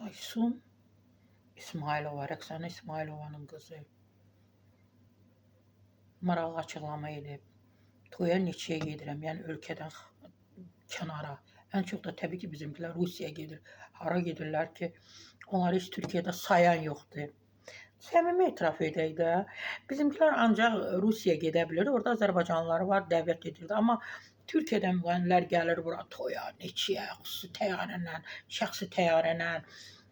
Aysun İsmayılova, Rəqsanə İsmayılovanın qızı maraqlı açıqlama edib. Toya neçəyə gedirəm, yəni ölkədən kənara. Ən çox da təbii ki, bizimkilər Rusiyaya gedir. Hara gedirlər ki, onları heç Türkiyədə sayan yoxdur. Səmimi etiraf edək də, bizimkilər ancaq Rusiyaya gedə bilir. Orada Azərbaycanlıları var, dəvət edirdi. Amma Türkiyədən müğənnilər gəlir bura toya, neçəyə, xüsusi təyyarə ilə, şəxsi təyyarə ilə,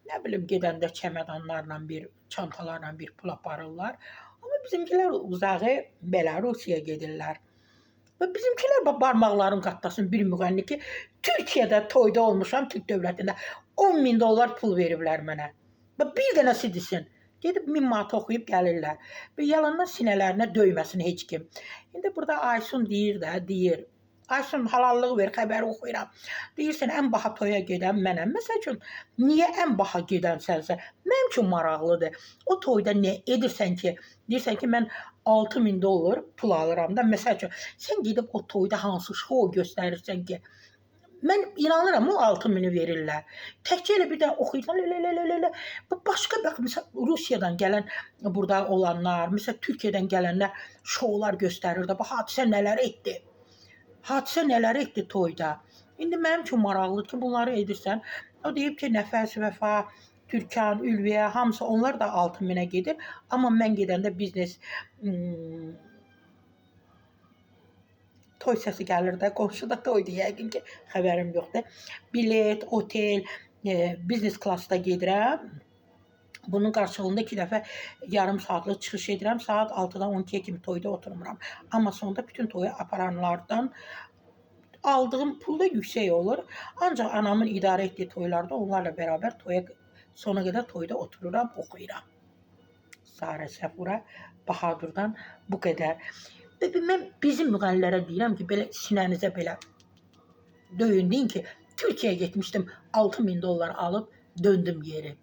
nə bilim gedəndə çəmədanlarla bir, çantalarla bir pul aparırlar. Amma bizimkilər uzağı belə Rusiyaya gedirlər. Və bizimkilər bax barmaqlarım qatlasın bir müğənni ki, Türkiyədə toyda olmuşam, Türk dövlətində 10 min dollar pul veriblər mənə. Və bir dənəsi desin. Gedib 1000 manat oxuyub gəlirlər. Və yalandan sinələrinə döyməsin heç kim. İndi burada Aysun deyir də, deyir. Aysun halallıq ver, xəbəri oxuyuram. Deyirsən ən baha toya gedən mənəm. Məsəl üçün, niyə ən baha gedən sənsən? Mənim üçün maraqlıdır. O toyda nə edirsən ki, deyirsən ki, mən 6000 dollar pul alıram da. Məsəl üçün, sən gedib o toyda hansı şou göstərirsən ki, mən inanıram o 6000-i verirlər. Təkcə elə bir də oxuyursan, elə elə elə elə. Bu başqa bax məsəl Rusiyadan gələn burada olanlar, məsəl Türkiyədən gələnlər şoular göstərir də. Bu hadisə nələr etdi? Hadisə nələr etdi toyda? İndi mənim üçün maraqlıdır ki, bunları edirsən. O deyib ki, Nəfəs, Vəfa, Türkan, Ülviyə, hamısı onlar da 6000-ə gedir. Amma mən gedəndə biznes toy səsi gəlir də, qonşuda toydur yəqin ki, xəbərim yoxdur. Bilet, otel, biznes klasda gedirəm. Bunun qarşılığında 2 dəfə yarım saatlıq çıxış edirəm. Saat 6-dan 12-yə kimi toyda oturmuram. Amma sonda bütün toyu aparanlardan aldığım pul da yüksək olur. Ancaq anamın idarə etdiyi toylarda onlarla bərabər toya sona qədər toyda otururam, oxuyuram. Sarə Səfura Bahadurdan bu qədər. Və mən bizim müğənnilərə deyirəm ki, belə sinənizə belə döyün, deyin ki, Türkiyəyə getmişdim, 6000 dollar alıb döndüm geri.